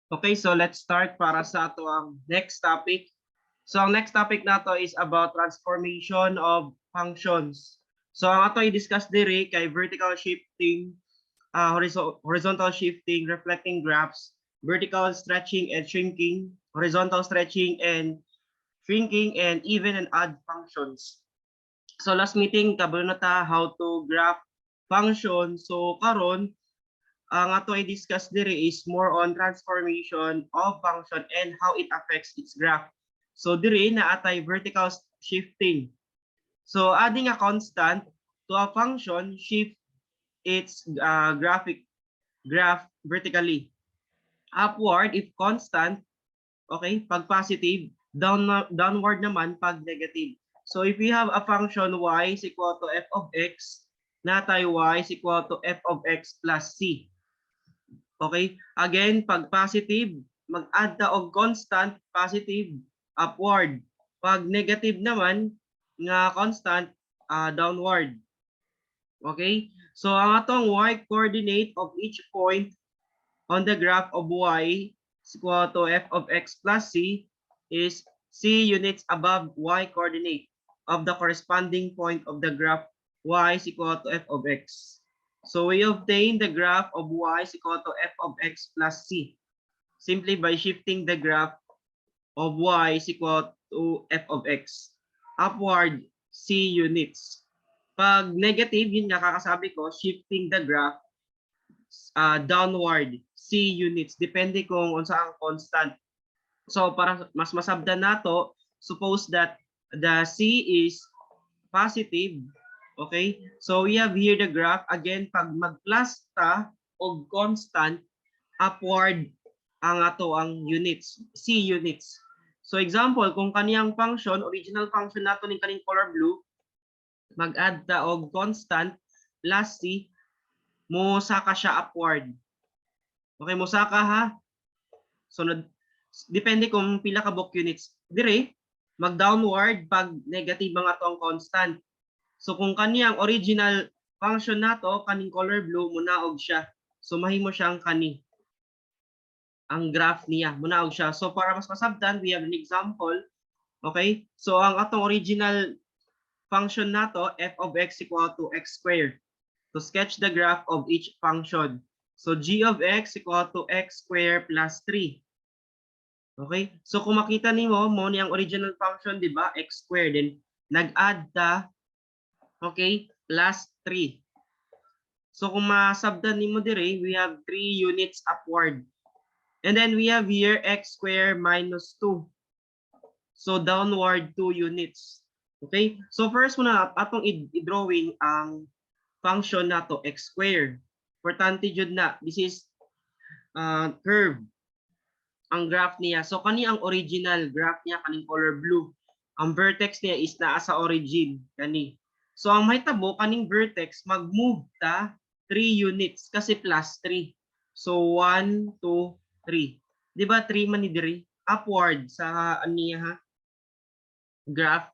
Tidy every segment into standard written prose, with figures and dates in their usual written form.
Okay, so let's start para sa ato ang next topic. So ang next topic nato is about transformation of functions. So ang ato i-discuss diri kay vertical shifting, horizontal shifting, reflecting graphs, vertical stretching and shrinking, horizontal stretching and shrinking, and even and odd functions. So last meeting, kabalo na ta how to graph function. So karon, ang ato i-discuss diri is more on transformation of function and how it affects its graph. So diri naa tay vertical shifting. So adding a constant to a function shift its graphic graph vertically. Upward if constant, okay, pag positive, downward naman pag negative. So if we have a function y is equal to f of x, naa tay y is equal to f of x plus c. Okay? Again, pag positive, mag-add ta og constant, positive, upward. Pag negative naman, nga constant, downward. Okay? So, ang atong y coordinate of each point on the graph of y is equal to f of x plus c is c units above y coordinate of the corresponding point of the graph y is equal to f of x. So we obtain the graph of y is equal to f of x plus c simply by shifting the graph of y is equal to f of x upward c units. Pag negative, yun nga kakasabi ko, shifting the graph downward c units. Depende kung unsa ang constant. So para mas masabdan nato, suppose that the c is positive. Okay? So we have here the graph. Again, pag mag-plus ta og constant, upward ang ato ang units, C units. So example, kung kaniyang function, original function nato ning kaning color blue, mag-add ta og constant plus C, mo saka siya upward. Okay, mo saka ha. So depende kung pila ka buok units. Dire, mag-downward pag negative mga to ang constant. So kung kaniyang original function nato kaning color blue, munaog siya. So mahimo siyang kani. Ang graph niya, munaog siya. So para mas masabtan, we have an example. Okay? So ang atong original function nato, f of x equal to x squared. To sketch the graph of each function. So g of x equal to x squared plus 3. Okay? So kung makita nimo, mo ni ang original function, di ba? X squared. Then nag-add ta, okay, plus 3. So kung masabdan nimo dire, we have 3 units upward. And then we have here x squared minus 2. So downward 2 units. Okay? So first muna atong i-drawing ang function nato, x squared. Importante jud na this is curve ang graph niya. So kani ang original graph niya, kaning color blue. Ang vertex niya is naa sa origin kani. So ang mahitabo, kaning vertex mag-move ta 3 units kasi plus 3. So 1, 2, 3. Di ba 3 man ni diri? Upward sa niya ha graph.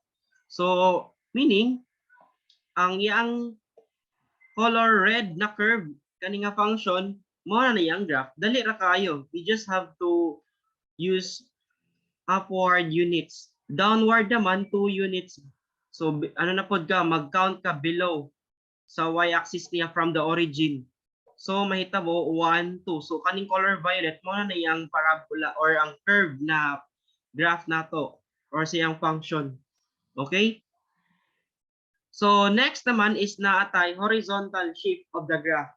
So meaning ang iyang color red na curve kani nga function mo na iyang graph. Dali ra kayo. We just have to use upward units. Downward naman 2 units. So ano na pod ka, mag-count ka below sa y-axis niya from the origin. So mahitabo 1, 2. So kaning color violet mo na iyang parabola or ang curve na graph nato or sa iyang function. Okay? So next naman is naa tay horizontal shift of the graph.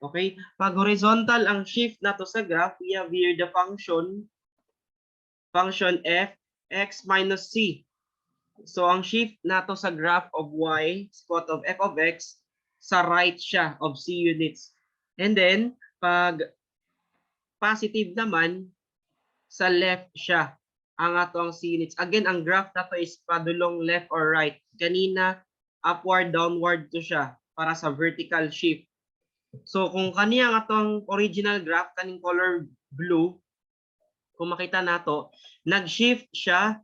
Okay? Pag horizontal ang shift nato sa graph, we have here the function f x minus c. So ang shift nato sa graph of y is equal of f of x, sa right siya of c units. And then pag positive naman, sa left siya ang ato ang c units. Again, ang graph nato is padulong left or right. Kanina upward, downward to siya para sa vertical shift. So kung kaniyang atong original graph, kaning color blue, kung makita nato, nag-shift siya,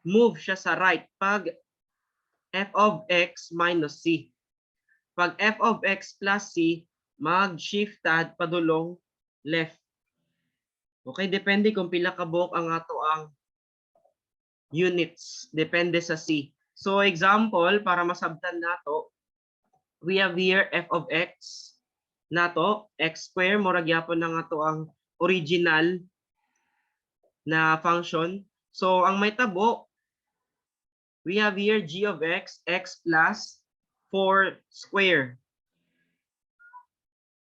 move siya sa right pag f of x minus c. Pag f of x plus c, mag-shift tad padulong left. Okay, depende kung pila ka buok ang ato ang units. Depende sa C. So example, para masabtan nato, we have here f of x nato, x square, mura gyapon na nga to ang original na function. So ang may tabo, we have here g of x, x plus 4 square.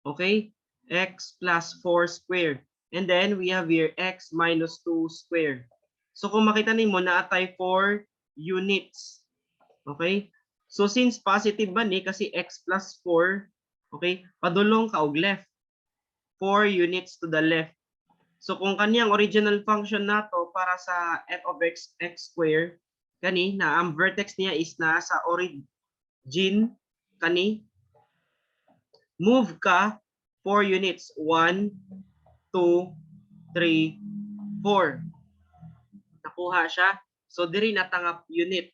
Okay? X plus 4 square. And then we have here x minus 2 square. So kung makita nimo, naa tay 4 units. Okay? So since positive ba ni kasi x plus 4, okay? Padulong ka og left. 4 units to the left. So kung kaniyang original function nato para sa f of x, x square, kani na ang vertex niya is nasa origin kani, move ka 4 units. 1, 2, 3, 4. Nakuha siya. So diri na ta nga unit.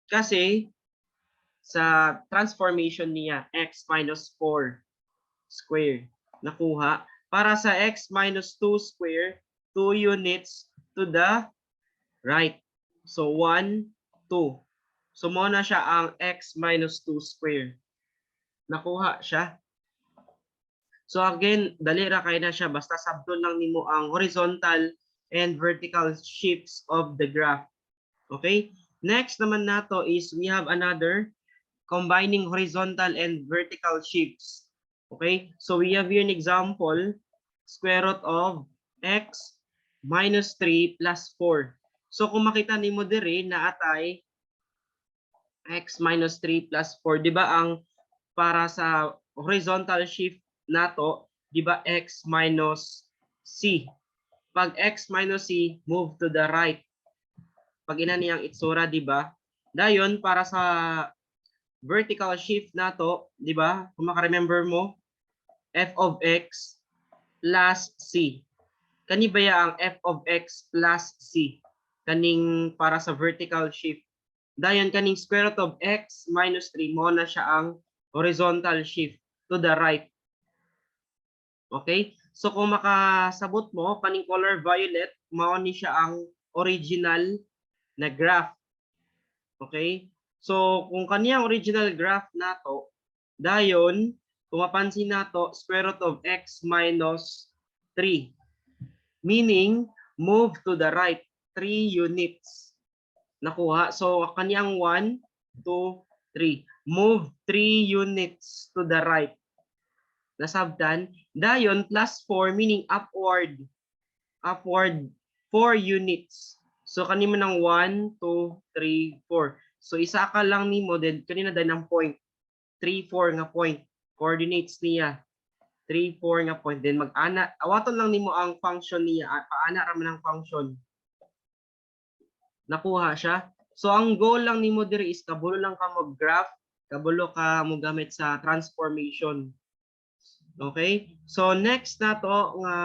Kasi sa transformation niya, x minus 4 square. Nakuha. Para sa x minus 2 square, 2 units to the right. So 1, 2. So mao na siya ang x minus 2 square. Nakuha siya. So again, dali ra kay na siya, basta sabton lang nimo ang horizontal and vertical shifts of the graph. Okay? Next naman nato is we have another combining horizontal and vertical shifts. Okay? So we have here an example, square root of x minus 3 plus 4. So kung makita nimo diri, naa tay x minus 3 plus 4, di ba ang para sa horizontal shift nato, di ba, x minus c? Pag x minus c, move to the right. Pag ina niyang itsura, di ba? Dayon para sa vertical shift nato, di ba? Kung maka-remember mo, f of x plus c. Kani ba ya ang f of x plus c? Kaning para sa vertical shift. Dayon kaning square root of x minus 3, mao na siya ang horizontal shift to the right. Okay? So kung makasabot mo, kaning color violet, mao ni siya ang original na graph. Okay? So kung kaniyang original graph nato, dayon kung mapansin nato, square root of x minus 3. Meaning, move to the right 3 units. Nakuha. So kaniyang 1, 2, 3. Move 3 units to the right. Nasabtan? Dayon plus 4, meaning upward. Upward 4 units. So kani man ang 1, 2, 3, 4. So isa ka lang nimo, then kanina din ang point. 3, 4 nga point. Coordinates niya. 3, 4 nga point. Then mag-ana, awaton lang nimo ang function niya. Paana ra man ang function. Nakuha siya. So ang goal lang nimo diri is kabulo lang ka mag-graph, kabulo ka mo gamit sa transformation. Okay? So next nato nga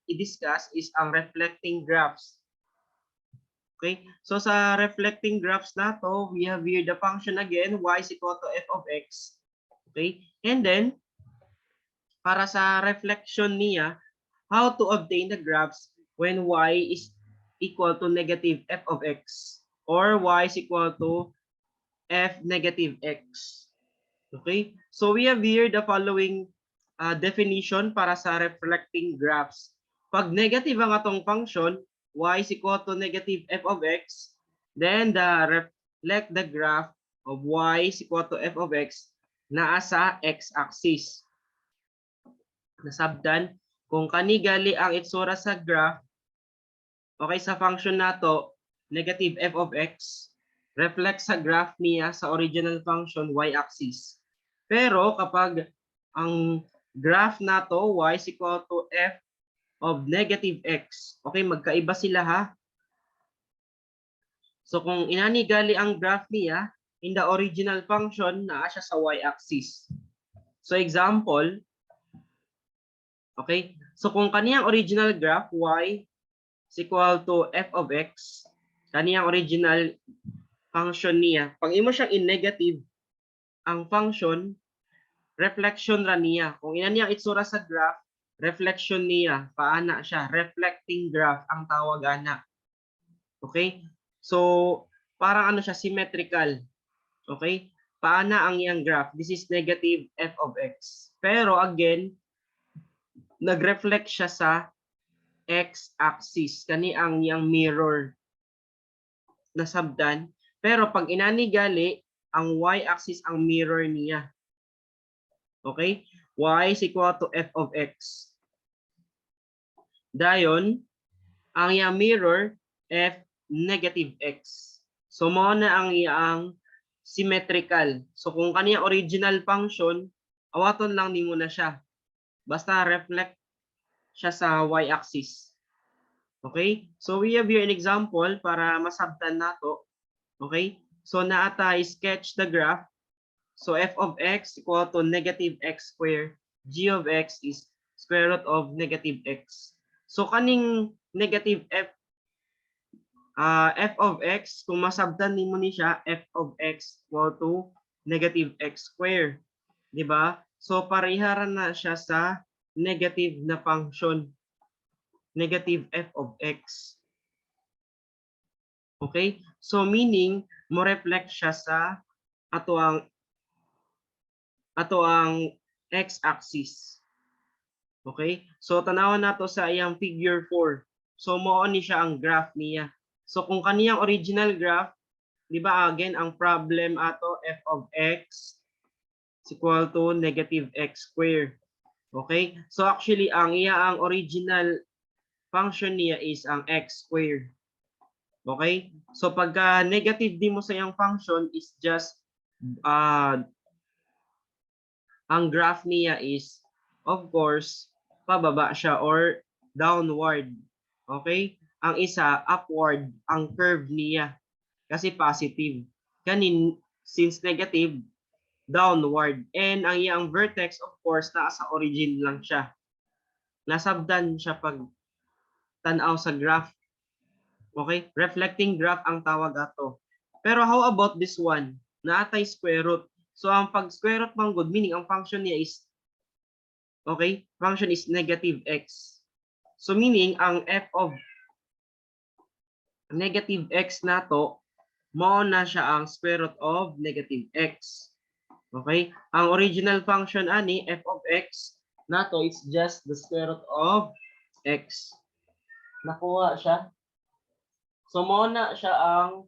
i-discuss is ang reflecting graphs. Okay? So sa reflecting graphs nato, we have here the function again, y is equal to f of x. Okay? And then para sa reflection niya, how to obtain the graphs when y is equal to negative f of x or y is equal to f negative x. Okay? So we have here the following definition para sa reflecting graphs. Pag negative ang atong function, y is equal to negative f of x, then the reflect the graph of y is equal to f of x naa sa x-axis. Nasabtan? Kung kani gali ang itsura sa graph, okay, sa function nato, negative f of x, reflect sa graph niya sa original function, y-axis. Pero kapag ang graph nato, y is equal to f of negative x. Okay, magkaiba sila ha. So kung inani gali ang graph niya, in the original function, naa siya sa y-axis. So example, okay, so kung kaniyang original graph, y is equal to f of x, kaniyang original function niya, pag imo siyang in-negative, ang function, reflection ra niya. Kung ina niya itsura sa graph, Reflection niya, paana siya, reflecting graph ang tawag ana. Okay? So, parang ano siya, symmetrical. Okay? Paana ang iyang graph? This is negative f of x. Pero again, nag-reflect siya sa x-axis. Kani ang iyang mirror. Nasabdan. Pero pag inani gali, ang y-axis ang mirror niya. Okay? Y is equal to f of x. Dayon, ang iyang mirror, f negative x. So, mao na ang iyang symmetrical. So, kung kaniyang original function, awaton lang nimo na siya. Basta reflect siya sa y-axis. Okay? So, we have here an example para masabtan nato. Okay? So, naa ta sketch the graph. So, f of x equal to negative x square. G of x is square root of negative x. So, kaning negative f of x, kung masabtan nimo ni siya, f of x equal to negative x square. 'Di ba? So, pareha ra na siya sa negative na function. Negative f of x. Okay? So, meaning, mo reflect siya sa ato ang x-axis. Okay? So, tanawan nato sa iyang figure 4. So, mao ni siya ang graph niya. So, kung kaniyang original graph, di ba, again, ang problem ato, f of x is equal to negative x square. Okay? So, actually, ang iya ang original function niya is ang x square. Okay? So, pagka negative din mo sa iyang function is just ang graph niya is, of course, pababa siya or downward. Okay? Ang isa, upward ang curve niya kasi positive. Kanin, since negative, downward. And ang iyang vertex, of course, nasa origin lang siya. Nasabdan siya pag tanaw sa graph. Okay? Reflecting graph ang tawag ato. Pero how about this one? Naa tay square root. So ang pag square root man gud, meaning ang function niya is, okay, function is negative x. So meaning ang f of negative x nato, mao na siya ang square root of negative x. Okay? Ang original function ani, f of x nato, is just the square root of x. Nakuha siya. So mao na siya ang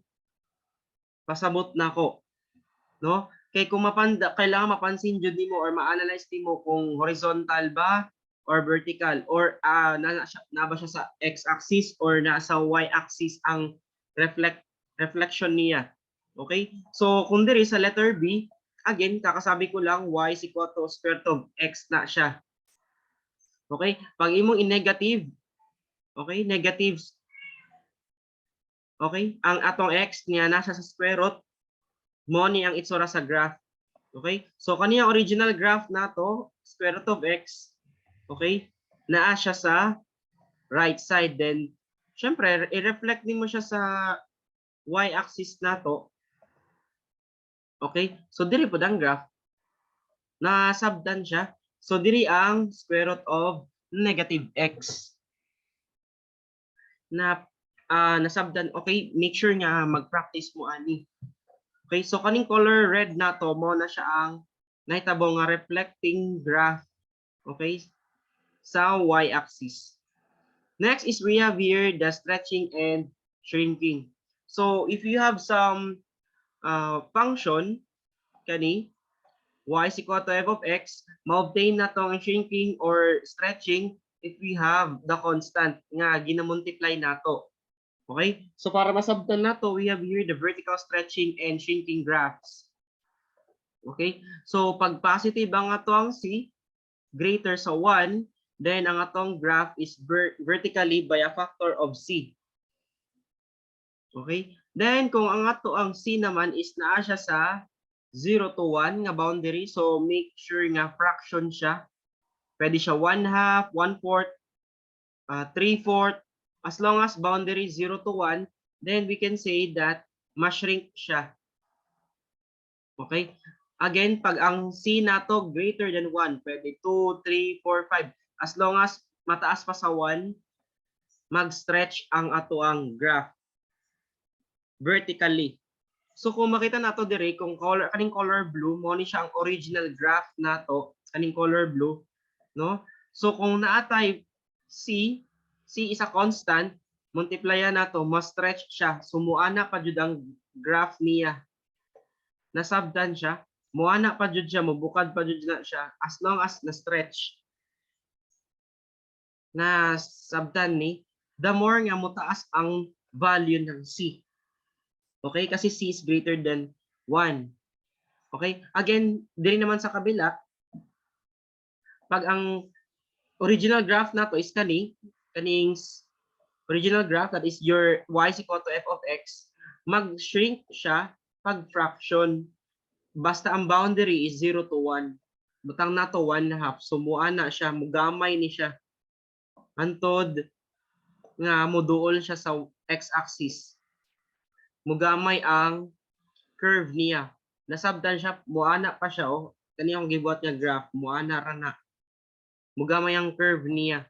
pasabot nako. No? Kay kung mapanda, kailangan mapansin jud nimo or ma-analyze nimo kung horizontal ba or vertical or na ba siya sa x-axis or nasa y-axis ang reflection niya. Okay? So kung diri sa letter B, again, kakasabi ko lang, y is equal to square root of x na siya. Okay? Pag imong in-negative, okay, negatives. Okay? Ang atong x niya nasa sa square root, mo ni ang itsura sa graph. Okay? So kaniyang original graph nato, square root of x, okay? Naa siya sa right side, then syempre i-reflect nimo siya sa y-axis nato. Okay? So diri pud ang graph. Nasabdan siya. So diri ang square root of negative x. Na nasabdan, okay, make sure nga mag-practice mo ani. Okay, so kaning color red nato, mo na siya ang nahitabo nga reflecting graph. Okay? Sa y-axis. Next is we have here the stretching and shrinking. So if you have some function kani y is equal to f of x, ma-obtain na tong shrinking or stretching if we have the constant nga ginamultiply nato. Okay? So para masabtan nato, we have here the vertical stretching and shrinking graphs. Okay? So pag positive ang ato ang c, greater sa 1, then ang atong graph is vertically by a factor of c. Okay? Then kung ang ato ang c naman is naa siya sa 0 to 1 nga boundary, so make sure nga fraction siya. Pwede siya 1 half, 1 fourth, 3 fourth, as long as boundary 0 to 1, then we can say that ma-shrink siya. Okay? Again, pag ang c nato greater than 1, pwede 2, 3, 4, 5. As long as mataas pa sa 1, mag-stretch ang ato ang graph vertically. So kung makita nato dire, kung color, kaning color blue, mo ni siya ang original graph nato, kaning color blue, no? So kung naatay c, c is a constant, multiplyan nato, mas stretch siya. So muana pa jud ang graph niya. Nasabtan siya, muana pa jud siya, mubukad pa jud na siya as long as na stretch. Nasabtan ni, the more nga motaas ang value ng c. Okay? Kasi c is greater than 1. Okay? Again, diri naman sa kabila, pag ang original graph nato is kaning original graph, that is your y is equal to f of x, mag-shrink siya pag fraction. Basta ang boundary is 0 to 1. Butang nato 1 half. So muana siya, mugamay ni siya. Antod nga moduol siya sa x-axis. Mugamay ang curve niya. Nasabtan siya, muana pa siya, oh. Kani akong gibuhat nga graph, muana ra na. Mugamay ang curve niya.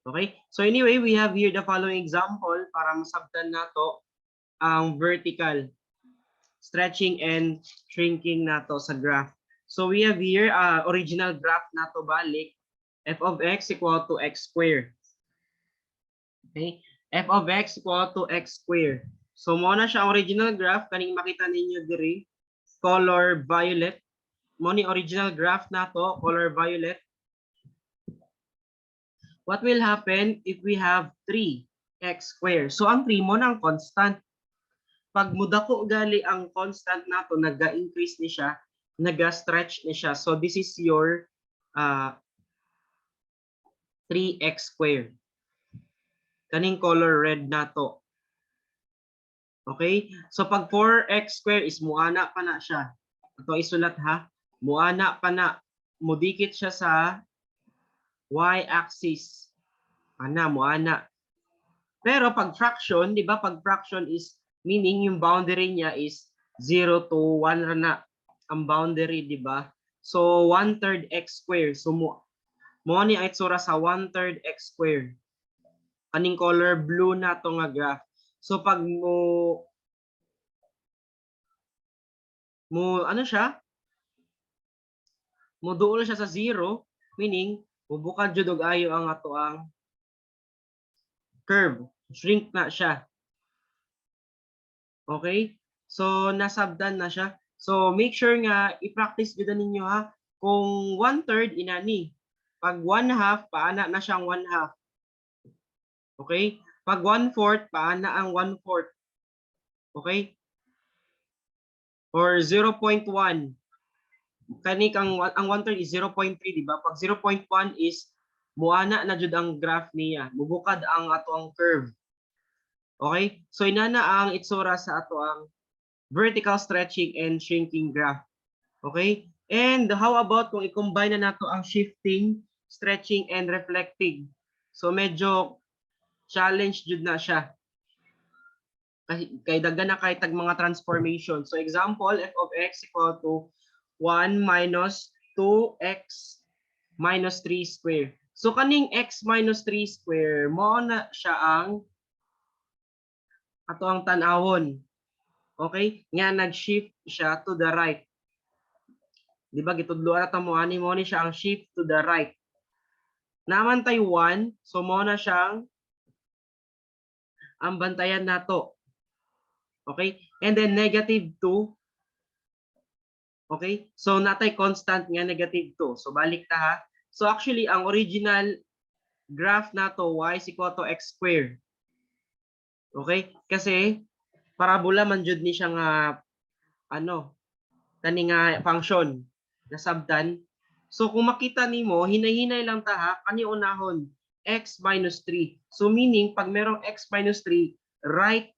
Okay? So anyway, we have here the following example para masabtan nato ang vertical stretching and shrinking nato sa graph. So we have here original graph nato balik, f of x equal to x square. Okay? F of x equal to x square. So mo na siya ang original graph, kaning makita ninyo diri, color violet. Mo ni original graph nato, color violet. What will happen if we have 3x square? So ang 3 mo na ang constant. Pag mudako gali ang constant nato, naga-increase ni siya, naga-stretch ni siya. So this is your 3x square. Kaning color red nato. Okay? So pag 4x square is muana pa na siya. Ito isulat ha. Muana pa na. Mudikit siya sa y-axis. Ana, muana. Pero pag fraction, di ba? Pag fraction is meaning yung boundary niya is 0 to 1 ra na ang boundary, di ba? So 1/3 x square. So mo ni ang itsura sa 1/3 x square. Kaning color blue na to nga graph. So pag mo ano siya? Mo duol siya sa 0, meaning mubukad jud og ayo ang ato ang curve. Shrink na siya. Okay? So nasabdan na siya. So make sure nga i-practice jud na ninyo ha. Kung 1/3 inani. Pag 1/2, paana na siyang 1/2. Okay? Pag 1/4, paana ang 1/4. Okay? Or 0.1. Kani kang ang 1/3 is 0.3, di ba? Pag 0.1 is muana na jud ang graph niya. Mubukad ang ato ang curve. Okay? So inana ang itsura sa ato ang vertical stretching and shrinking graph. Okay? And how about kung i-combine na nato ang shifting, stretching, and reflecting? So medyo challenge jud na siya. Kay daghan na kay tag mga transformation. So example, f of x equal to 1 minus 2x minus 3 square. So kaning x minus 3 square, mo na siya ang ato ang tan-awon. Okay? Nga nag-shift siya to the right. Di ba gitudloan na ta mo ani, mo ni siya ang shift to the right. Naman tay 1, so mo na siyang ang bantayan nato. Okay? And then negative 2. Okay? So natay constant nga negative 2. So balik ta ha. So actually ang original graph nato, y is equal to x square. Okay? Kasi parabola man jud ni siya nga ano, kani nga function, nasabtan. So kung makita nimo, hinay-hinay lang ta ha, kani unahon x minus 3. So meaning pag merong x minus 3, right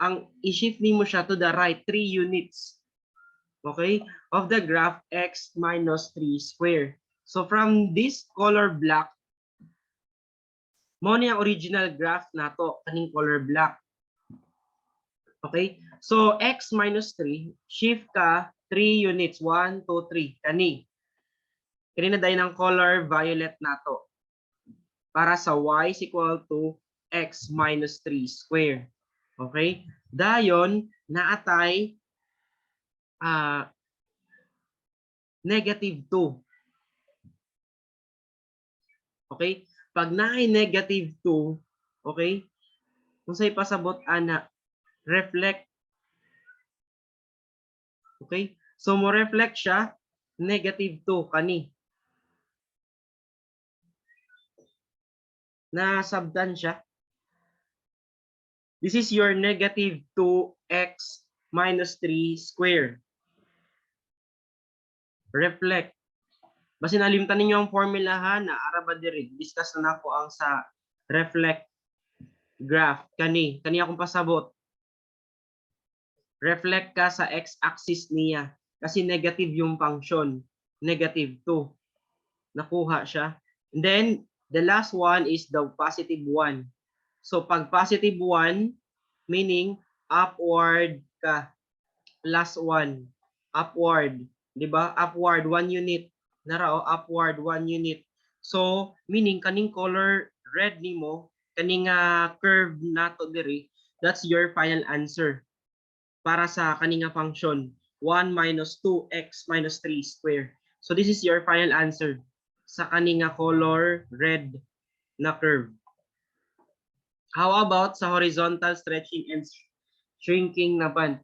ang i-shift nimo siya to the right 3 units. Okay? Of the graph x minus 3 square. So from this color black, mo ni ang original graph nato, kaning color black. Okay? So x minus 3, shift ka 3 units, 1, 2, 3, kani. Kanina dayon ang color violet nato. Para sa y is equal to x minus 3 square. Okay? Dayon, naatay negative 2. Okay? Pag naay negative 2, okay? Kung sa'y pasabot ana, reflect. Okay? So mo reflect siya negative 2 kani. Nasabdan siya. This is your negative 2x minus 3 square. Reflect. Basin nalimtan ninyo ang formula ha, na ara ba diri. Discuss na nako ang sa reflect graph kani. Kani akong pasabot. Reflect ka sa x-axis niya kasi negative yung function. Negative 2. Nakuha siya. And then the last one is the positive 1. So pag positive 1, meaning upward ka. Plus 1. Upward. 'Di ba? Upward 1 unit. Nara o, upward 1 unit. So meaning kaning color red nimo, kaning curve nato diri, that's your final answer para sa kaning nga function 1 minus 2x minus 3 square. So this is your final answer sa kaning nga color red na curve. How about sa horizontal stretching and shrinking naman?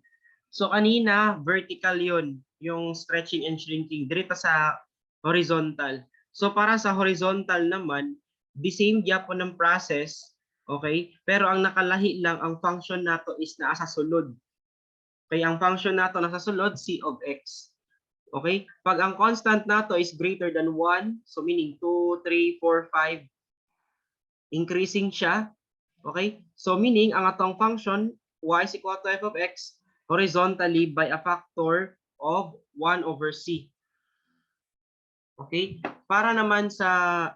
So kanina, vertical yun, yung stretching and shrinking. Diri ta sa horizontal. So para sa horizontal naman, the same gyapon ng process, okay? Pero ang nakalahi lang, ang function nato is naa sa sulod. Okay, ang function nato nasa sulod, c of x. Okay? Pag ang constant nato is greater than 1, so meaning 2, 3, 4, 5, increasing siya. Okay? So meaning, ang atong function, y is equal to f of x, horizontally by a factor of 1 over c. Okay? Para naman sa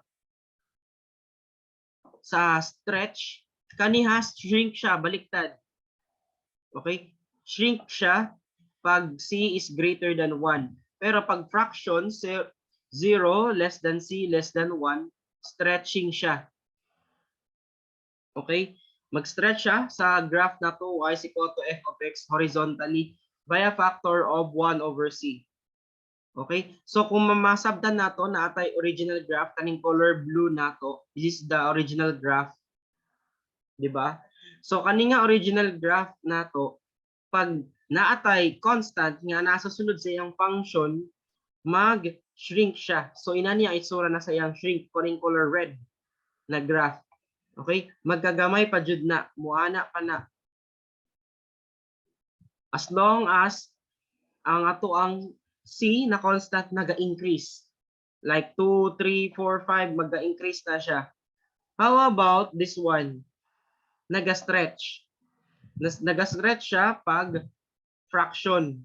stretch, kaniha shrink siya, baliktad. Okay? Shrink siya pag c is greater than 1. Pero pag fraction, 0 less than c less than 1, stretching siya. Okay? Mag-stretch siya sa graph na to, y is equal to f of x, horizontally by a factor of 1 over c. Okay? So kung mamasabdan nato na atay original graph kaning color blue nato, this is the original graph. 'Di ba? So kani nga original graph nato, pag naatay constant nga nasa sulod sa iyang function, mag-shrink siya. So inani ang itsura na sa iyang shrink kaning color red na graph. Okay? Magkagamay pa jud na, muana pa na. As long as ang ato ang C na constant naga-increase. Like 2, 3, 4, 5, magga-increase na siya. How about this one? Naga-stretch. Naga-stretch siya pag fraction.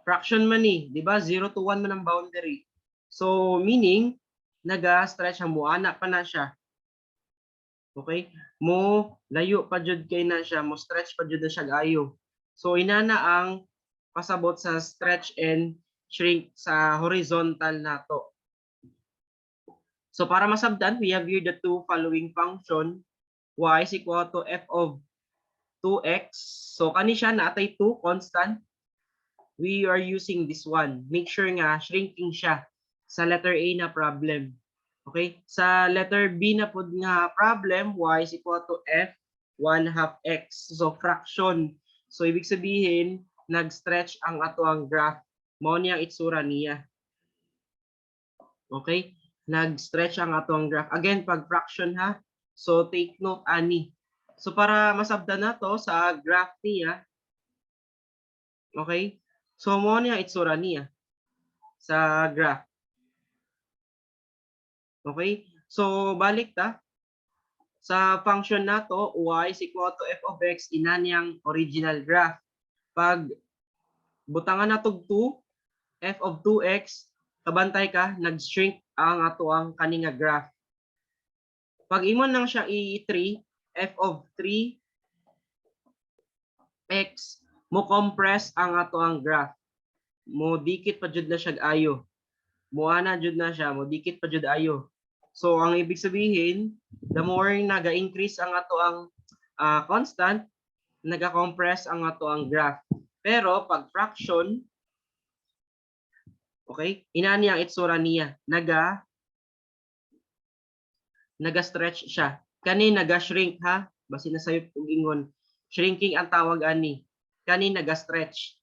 Fraction man ni, di ba? 0 to 1 man ang boundary. So, meaning, naga-stretch siya, muana pa na siya. Okay? Mo layo pa jud kay na siya, mo stretch pa jud na siya ayo. So inana ang pasabot sa stretch and shrink sa horizontal nato. So para masabdan, we have here the two following function: y is equal to f of 2x. So kani siya naatay 2 constant. We are using this one. Make sure nga shrinking siya sa letter A na problem. Okay? Sa letter B na pud nga problem, y is equal to f 1 half x. So fraction. So ibig sabihin, nag-stretch ang ato ang graph. Mao niya ang itsura niya. Okay? Nag-stretch ang ato ang graph. Again, pag fraction ha. So take note ani. So para masabdan nato sa graph niya. Okay? So mao niya ang itsura niya sa graph. Okay? So balik ta sa function nato, y is equal to f of x, ina niyang original graph. Pag butangan nato 2, f of 2x, kabantay ka, nag-shrink ang ato ang kani nga graph. Pag imo nang siya i-3, f of 3 x, mo compress ang ato ang graph. Mo dikit pa jud na siya ayo. Muana jud na siya, mo dikit pa jud ayo. So ang ibig sabihin, the more naga-increase ang ato ang constant, naga-compress ang ato ang graph. Pero pag fraction, okay, inani ang itsura niya, naga-stretch siya. Kani naga-shrink ha, basi na sayop og ingon. Shrinking ang tawag ani. Kani naga-stretch.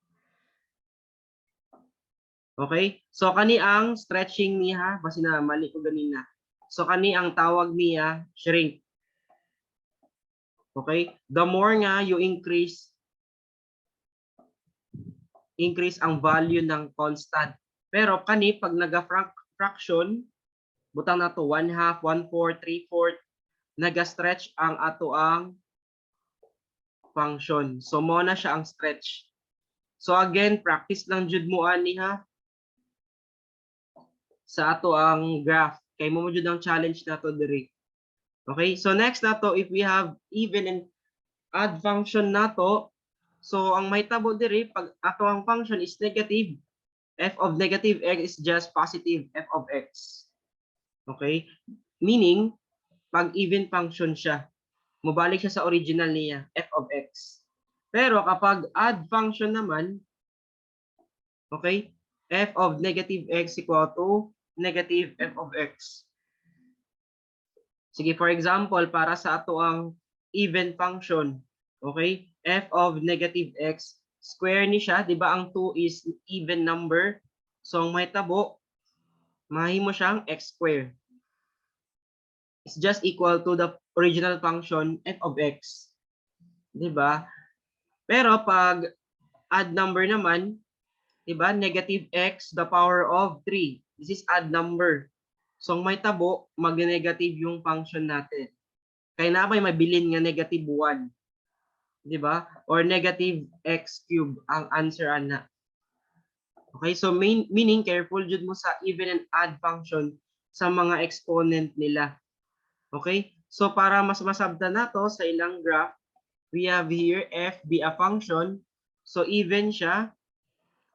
Okay? So kani ang stretching niya, basi na mali ko ganina. So kani ang tawag niya, shrink. Okay? The more nga you increase ang value ng constant. Pero kani pag naga-fraction, butang na to 1 half, 1 fourth, 3 fourth, naga-stretch ang ato ang function. So mo na siya ang stretch. So again, practice lang jud mo ani ha sa ato ang graph. Kay mo jud ang challenge nato diri. Okay? So next nato, if we have even and odd function nato, so ang mahitabo diri, pag ato ang function is negative, f of negative x is just positive f of x. Okay? Meaning, pag even function siya, mobalik siya sa original niya, f of x. Pero kapag odd function naman, okay, f of negative x equal to negative f of x. Sige, for example, para sa ato ang even function, okay, f of negative x, square ni siya, di ba ang 2 is even number? So, ang mahitabo, mahimo siyang x square. It's just equal to the original function f of x. Di ba? Pero pag odd number naman, di ba, negative x the power of 3. This is odd number. So, ang mahitabo, mag-negative yung function natin. Kaya na may mabilin nga negative 1. Di ba? Or negative x cube ang answer ana. Okay, so meaning careful jud mo sa even and odd function sa mga exponent nila. Okay? So para mas masabtan nato sa ilang graph, we have here f be a function. So even siya,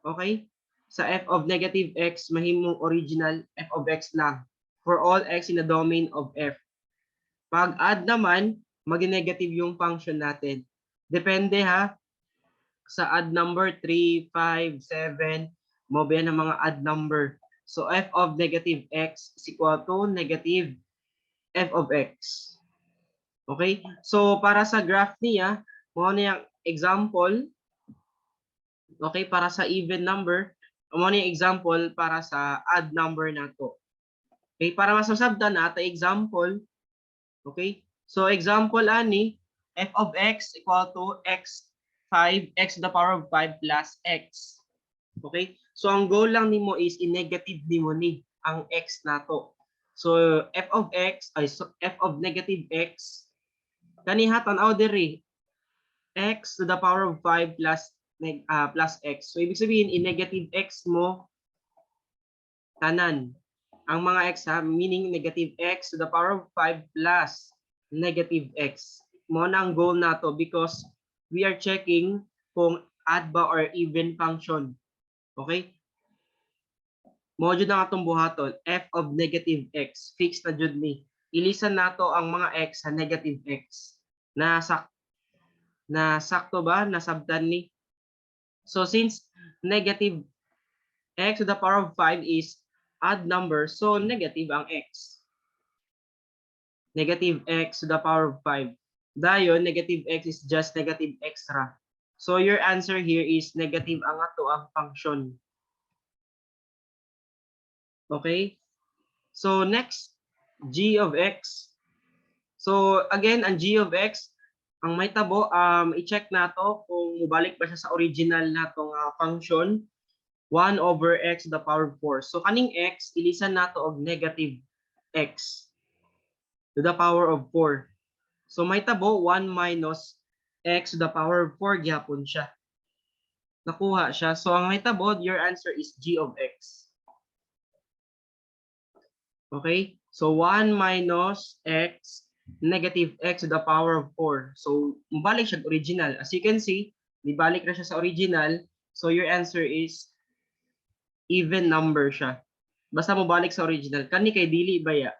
okay? Sa f of negative x, mahimong original f of x lang for all x in the domain of f. Pag odd naman, maging negative yung function natin. Depende ha sa odd number 3, 5, 7, mo ba yan ang mga odd number. So f of negative x is equal to negative f of x. Okay? So para sa graph niya, mo na yung example. Okay, para sa even number, mo na yung example para sa odd number nato. Okay, para mas masabtan nato example. Okay? So example ani, f of x equal to x 5 x to the power of 5 plus x. Okay? So ang goal lang nimo is i-negative nimo ni ang x nato. So f of x ay, so f of negative x kani ha, tan-aw diri, x to the power of 5 plus x. So ibig sabihin, i-negative x mo tanan. Ang mga x ha, meaning negative x to the power of 5 plus negative x. Mo na ang goal nato because we are checking kung odd ba or even function. Okay? Mo jud ang atong buhaton, f of negative x, fix na jud ni. Ilisan nato ang mga x sa negative x. Na sakto ba? Nasabtan ni? So since negative x to the power of 5 is odd number, so negative ang x. Negative x to the power of 5. Dayon, negative x is just negative x ra. So your answer here is negative ang ato ang function. Okay? So next, g of x. So again, ang g of x, ang mahitabo, i-check nato kung mubalik ba siya sa original nato nga function, 1 over x to the power of 4. So kaning x, ilisan nato og negative x to the power of 4. So mahitabo, 1 minus x to the power of 4 gyapon siya. Nakuha siya. So ang mahitabo, your answer is g of x. Okay? So 1 minus x negative x to the power of 4. So mubalik siya original. As you can see, nibalik na siya sa original. So your answer is even number siya. Basta mo balik sa original. Kani kay dili baya.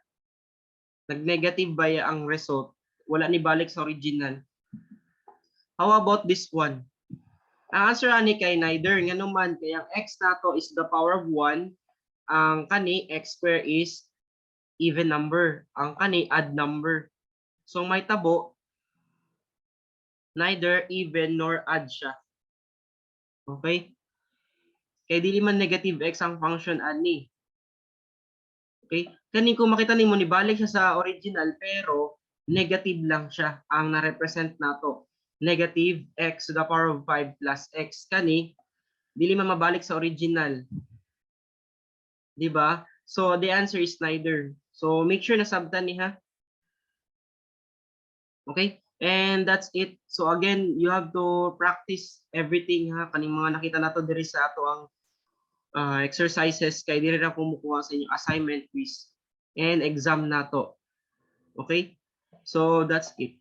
Nag-negative baya ang result. Wala ni balik sa original. How about this one? Ang answer ani kay neither. Ngano man kay ang x nato is the power of 1. Ang kani x square is even number. Ang kani odd number. So may tabo, neither even nor odd siya. Okay? Kay dili man negative x ang function ani. Okay? Kani kung makita nimo, nibalik siya sa original pero negative lang siya ang na-represent nato. Negative x to the power of 5 plus x. Kani dili man mabalik sa original. Di ba? So the answer is neither. So make sure na sabtan ni ha. Okay? And that's it. So again, you have to practice everything ha, kaning mga nakita nato diri sa ato ang exercises kay diri ra kumukuha sa inyong assignment, quiz, and exam nato. Okay? So that's it.